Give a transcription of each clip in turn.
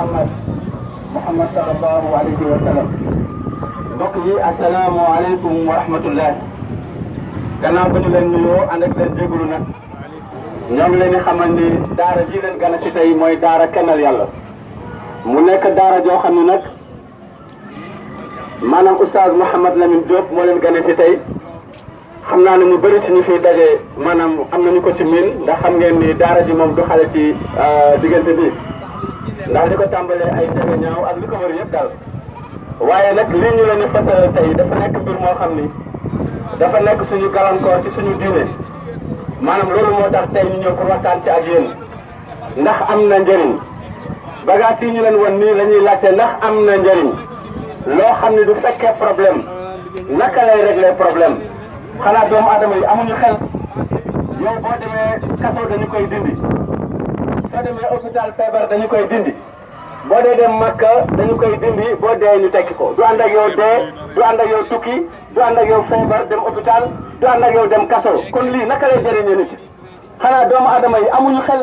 Muhammad sallallahu alayhi wa sallam. mbokk yi asalaamaaleykum wa rahmatullah. gannaaw ba ñu leen nuyoo ànd ak leen jégalu nag ñoo ngi leen di xamal ni daara ji leen gën a si tey mooy daara kennal yàlla. mu nekk daara joo xam ne nag maanaam oustaz Mouhamed Lamine Diop moo leen gën a si tey. xam naa ne mu bëri ci ñu fiy daje maanaam am nañu ko ci miin ndax xam ngeen ni daara ji moom du xale ci diggante bi ndax li ko tàmbalee ay tege ñaaw ak li ko wër yëpp daal. waaye nag lii ñu leen di fasal tey dafa nekk mbir moo xam ni dafa nekk suñu gàllankoor ci suñu diine maanaam loolu moo tax tey ñu ñëw pour waxtaan ci ak yéen ndax am na njëriñ bagage yi ñu leen won nii la ñuy laajte ndax am na njëriñ loo xam ne du fekkee problème naka lay régler problème. xanaa doomu adama yi amuñu xel yow boo demee kaso dañu koy dindi soo demee hôpital feebar dañu koy dindi boo dee dem Makka dañu koy dindi boo dee ñu tekki ko du ànd ak yow dee du ànd ak yow tukki du ànd ak yow feebar dem hôpital du ànd ak yow dem kaso kon lii naka lay jëriñoo nit xanaa doomu adama yi amuñu xel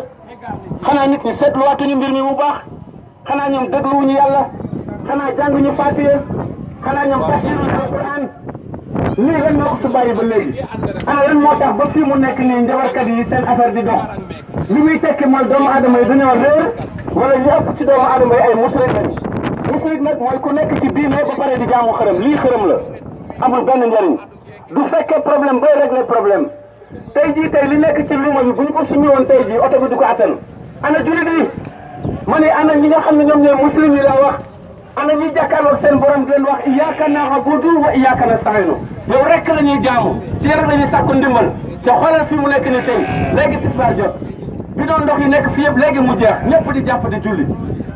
xanaa nit ñi seetluwaatuñu mbir mi bu baax xanaa ñoom dégluwuñu yàlla xanaa jànguñu Faatiha xanaa ñoom tafsiruñu Alquran lii lan moo ko su bàyyi ba léegi ana lan moo tax ba fii mu nekk nii njabarkat yi seen affaire di dox li muy tekki mooy doomu adama yi dañoo réer wala ñu ëpp ci doomu adama yi ay musrik lañu musrik nag mooy ku nekk ci diine ba pare di jaamu xërëm lii xërëm la amul benn njëriñ du fekkee problème bay régler problème tey jii tey li nekk ci luuma bi bu ñu ko summi woon tey jii oto bi du ko attan ana jullit yi ma ne ana ñi nga xam ne ñoom ñooy muslim yi laa wax ana ñuy jàkkaarloog seen borom di leen wax iyyaka na'budu wa iyyaka nasta'iin yow rek la ñuy jaamu ci rek la ñuy sàkku ndimbal te xoolal fi mu nekk ni tey léegi tisbaar jot bi doon ndox yi nekk fii yëpp léegi mu jeex ñëpp di jàpp di julli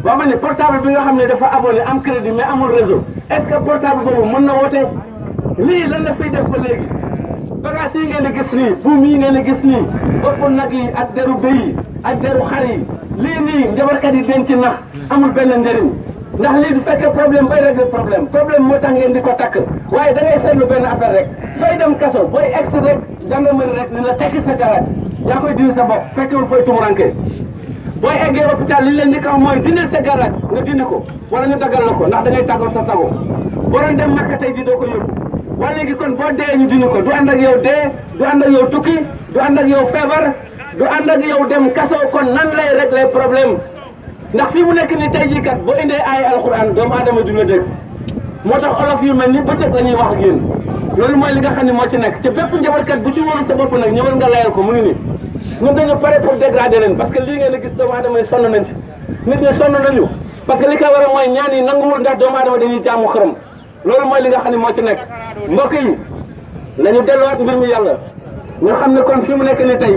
waa ma ne portable bi nga xam ne dafa abonné am crédit mais amul réseau est-ce que portable boobu mën na woote lii lan la fiy def ba léegi bagage yi ngeen di gis nii buum yi ngeen di gis nii bopp nag yi ak deru bëy yi ak deru xar yi lii nii njabarkat yi den ci nax amul benn njëriñ ndax lii du fekkee problème bay régler problème moo tax ngeen di ko takk waaye da ngay seetlu benn affaire rek sooy dem kaso booy egsi rek gendarmerie rek ni la tekki sa garaat yaa koy dindi sa bopp fekkewul fooy tumuranke booy eggee hôpital li leen di kaw mooy dindil sa garaat nga dindi ko wala ñu daggal la ko ndax da ngay tàggal sa sago boo doon dem Makka tey ji doo ko yóbbu waaye léegi kon boo dee ñu dindi ko du ànd ak yow dee du ànd ak yow tukki du ànd ak yow feebar du ànd ak yow dem kaso kon nan lay régler problème ndax fii mu nekk ni tey jii kat boo indee ay alxuraan doomu aadama du la dégg moo tax olof yu mel ni bëccëg la ñuy wax ak yéen loolu mooy li nga xam ne moo ci nekk te bépp njabarkat bu ci wóolu sa bopp nag ñëwal nga layal ko mu ngi nii ñun dañu pare pour dégrader leen parce que lii ngeen di gis doomu aadama yi sonn nañ ci nit ñi sonn nañu parce que li ko war a mooy ñaan yi nanguwul ndax doomu aadama dañuy jaamu xërëm loolu mooy li nga xam ne moo ci nekk mbokk yi nañu delluwaat mbir mi yàlla ñu xam ne kon fii mu nekk ni tey